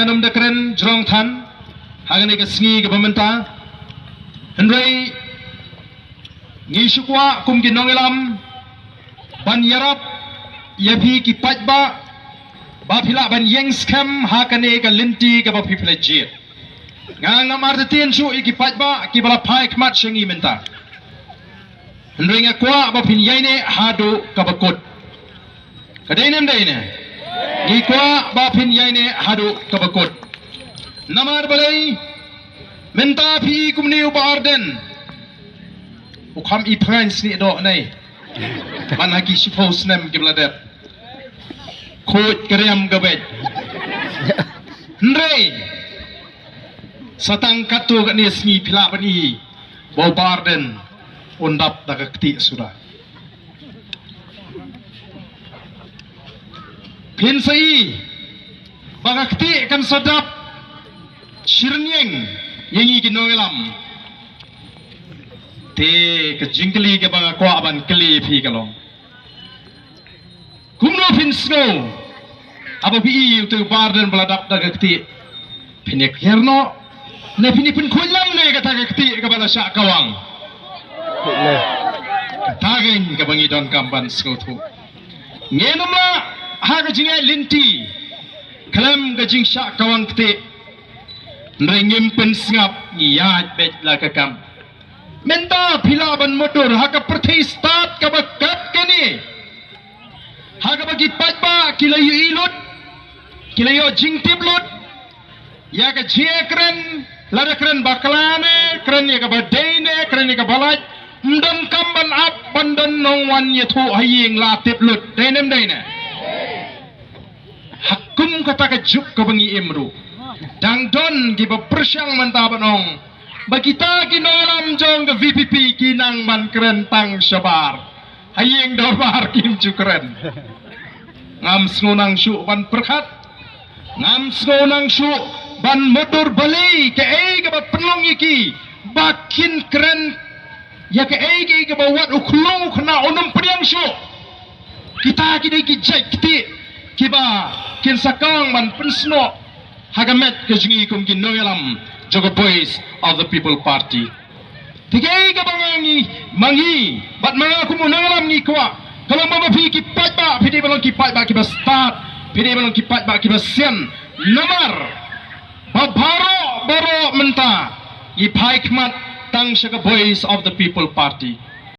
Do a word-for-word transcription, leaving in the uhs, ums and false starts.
Ngam da kren jrong than ha kane ka sngi kaba mynta. Hynrei ngi shu kwah kum ki nongïalam ban ïarap ïa phi ki paidbah ba phi lah ban ïeng skhem ha kane ka lynti kaba phi pynleit jied. Nga ngam artatien shuh ïa ki paidbah kiba la phai khmat sha ngi mynta. Hynrei nga kwah ba phin ïaineh haduh kaba kut. Ka dei ne em dei ne? Ngi kwah ba phin ïaineh haduh kaba kut. Namar balei mynta phi i kumne u Bah Ardent? U kham i phrang snieh doh nei. Ban ha ki shiphew snem kiba la dep. Khuid ka riam ka beit. Hynrei sa tang katto katne sngi phi lah ban i ba u Bah Ardent un dap da ka ktieh suda. Phin sa i ba ka ktieh kan sa dap shirnieng ïa ngi ki nongïalam. Te ka jingkylli kaba nga kwah ban kylli phi ka long, kumno phin sngew haba phi i utu u Bah Ardent ba la dap da ka ktieh? Phin ïa kher noh ne phin ïa pynkhuid lang ne kata ka ktieh kaba la shah kawang? Kata kein kaba ngi donkam ban sngewthuh. Ngin ym lah ha ka jingïaid lynti khlem ka jingshah kawang ktieh. Hynrei ngim pynsngap, ngi ïaid beit la ka kam. Mynta phi lah ban mutdur ha ka pyrthei stad kaba kat kane, ha kaba ki paidbah ki la ïohi lut, ki la ïoh jingtip lut ïa ka jingkren, lada kren bakla ne, kren ïa kaba dei ne, kren ïa kaba lait. Ym donkam ban ap ban don nongwan ïathuh ha ïing, la tip lut. Dei ne em dei ne? Ha kum kata ka juk kaba ngi im ruh, dang don kiba pyrshang mynta ban ong ba kita ki nongïalam jong ka V P P ki nang ban kren tang shabar. Ha ïing dorbar kim ju kren. Ngam sngew nang shuh ban pyrkhat. Ngam sngew nang shuh ban mutdur balei, kaei kaba pynlong ïa ki ba kin kren ïa kaei kaei kaba wat u khlung u khynnah un ym pdiang shuh. Kita ki dei ki jait ktieh kiba kin sa kawang ban pynsnoh ha ka met ka jong ngi kum ki nongïalam jong ka Voice of the People Party. Te kaei kaba nga ngi, ma ngi bad ma nga kum u nongïalam ngi kwah ka long ba phi ki paidbah phi dei ban long ki paidbah kiba stad, phi dei ban long ki paidbah kiba sian. Namar ba baroh baroh mynta ngi phai khmat tang sha ka Voice of the People Party.